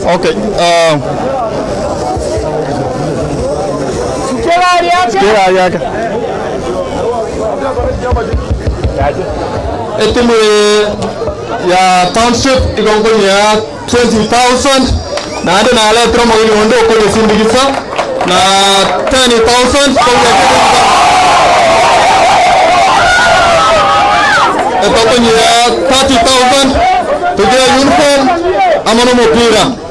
Okay. Sukia egari ake. Etimu eye ya Township igo nkonyea 20,000 naende naretire omogeni onde okonyesindigisa na 10,000 Etokonyea 30,000 togire uniform amo nomopira.